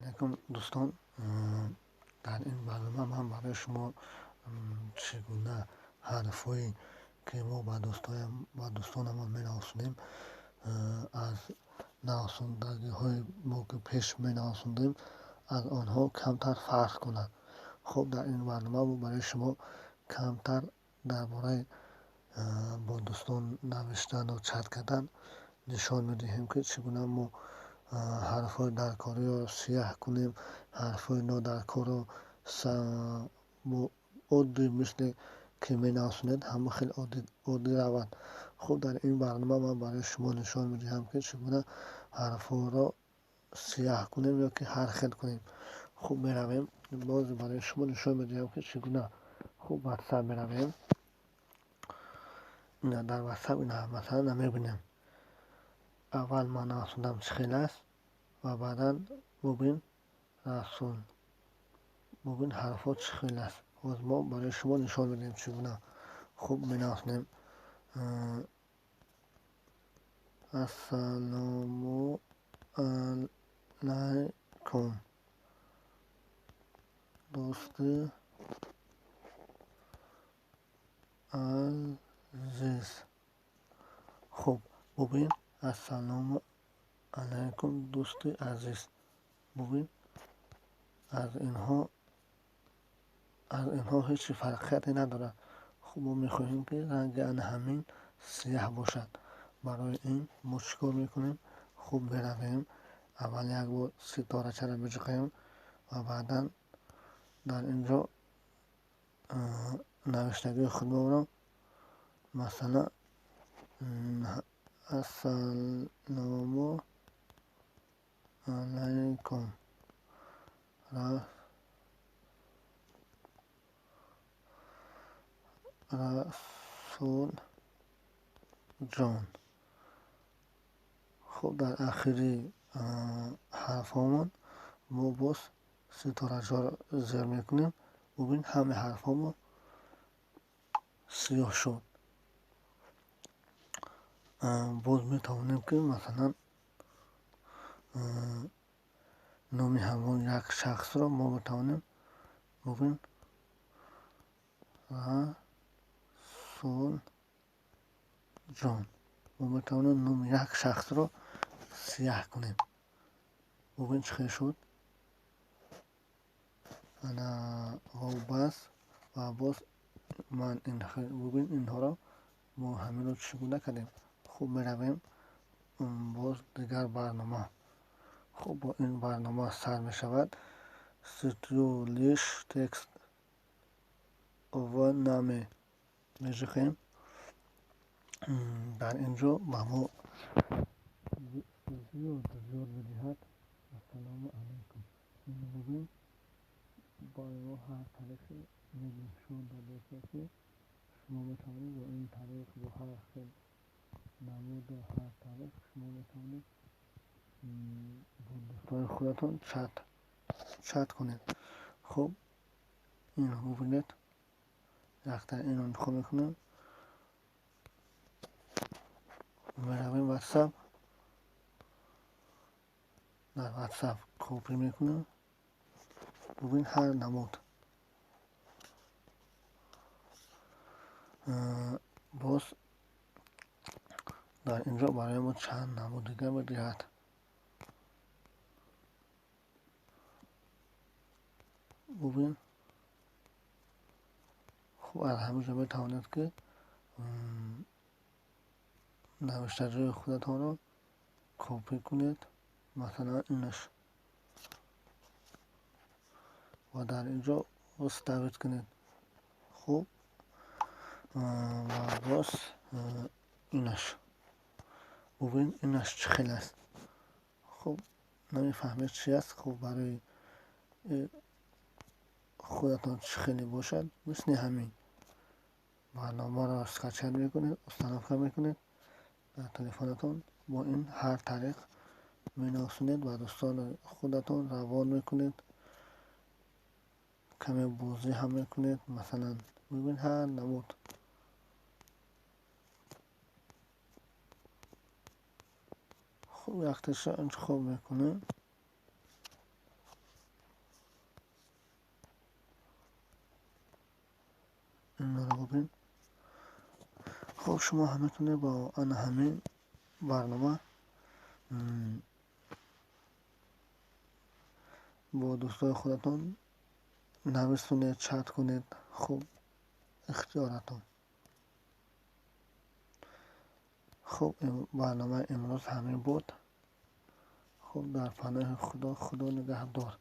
Алайкум, дӯстон. Дар ин барнома ман барои шумо чӣ гуна ҳарфҳое, ки мо ба дӯстонамон менависонем, аз нависондагиҳои мо, ки пеш менависондем, аз онҳо камтар фарқ кунад. Хуб, дар ин барнома мо барои шумо камтар дар бораи бо дӯстон навиштану чат кардан нишон медиҳем, ки чӣ гуна мо ҳарфҳои даркориро сияҳ кунем, ҳарфҳои нодаркорро оддӣ, мисли ки менависонед, ҳама хеле оддӣ равад. Хуб, дар ин барнома ман барои шумо нишон медиҳам, ки чӣ гуна ҳарфҳоро сияҳ кунем ё ки ҳар хел кунем. Хуб, меравем, боз барои шумо нишон медиҳам, ки чӣ гуна. Хуб, Ватсап меравем. Дар Ватсап ина, масалан, мебинем, аввал ман нависондам, чӣ хел аст, ва баъдан бубин, Расул, бубин, ҳарфҳо чӣ хел аст. Боз мо барои шумо нишон медиҳем, чӣ гуна. Хуб, менависонем: «Ассалому алайкум, дӯсти азиз». Хуб, бубин, «Ассалому алайкум, дӯсти азиз». Бубин, аз инҳо ҳеҷ фарқияте надорад. Хуб, мо мехоҳем, ки ранги ана ҳамин сияҳ бошад. Барои ин мо чӣ кор мекунем? Хуб, меравем, аввал як бор ситорачаро биҷиқем ва баъдан дар ин ҷо навиштагии худро, масалан, «Ассалому алайкум, Расулҷон». Хуб, дар ахири ҳарфҳомон мо боз ситораҷоро зер мекунем. Бубин, ҳамаи ҳарфҳомо сиёҳ шуд. Боз метавонем, ки масалан, номи ҳамон як шахсро мо метавонем, бубин, Расулҷон, мо метавонем номи як шахсро сияҳ кунем. Бубин, чӣ хел шуд. Ана бас ва боз ман бубин, инҳоро мо ҳаминро чӣ гуна кардем. Хуб, меравем боз дигар барнома. Хуб, бо ин барнома сар мешавад, Stylish Text в Name меҷиқем. Дар ин ҷо ба мо зиёд зиёд медиҳад. «Ассалому алайкум». Инро бубин, барои мо ҳар тариқе нишон додааст, ки шумо метавонед бо ин тариқ, бо ҳар хел намуду ҳар тариқ шумо метавонед бо дӯстони худатон чат кунед. Хуб, инро бубинед, якта инро интихоб мекунем, меравем Ватсап, дар Ватсап копӣ мекунем. Бубин, ҳар намуд. Боз дар ин ҷо барои мо чанд намуд дига медиҳад. Бубин. Хуб, аз ҳамин ҷо метавонед, ки навиштаҷои худатонро копӣ кунед, масалан, инаш, ва дар ин ҷо вставить кунед. Хуб, ва боз инаш, бубин, инаш чӣ хел аст. Хуб, намефаҳмед, чи аст. Хуб, барои худатон чӣ хеле бошад, мисли ҳамин барномаро скачать мекунед, установка мекунед дар телефонатон, бо ин ҳар тариқ менависонед, ба дӯстони худатон равон мекунед, каме бозӣ ҳам мекунед. Масалан, бубин, ҳар намуд. Хуб, якташа интихоб мекунем. Инро бубин. Хуб, шумо ҳам метавонед бо ана ҳамин барнома бо дӯстои худатон нависонед, чат кунед. Хуб, ихтиёратон. Хуб, барномаи имрӯз ҳамин буд. Хуб, дар паноҳи Худо, Худо нигаҳдор.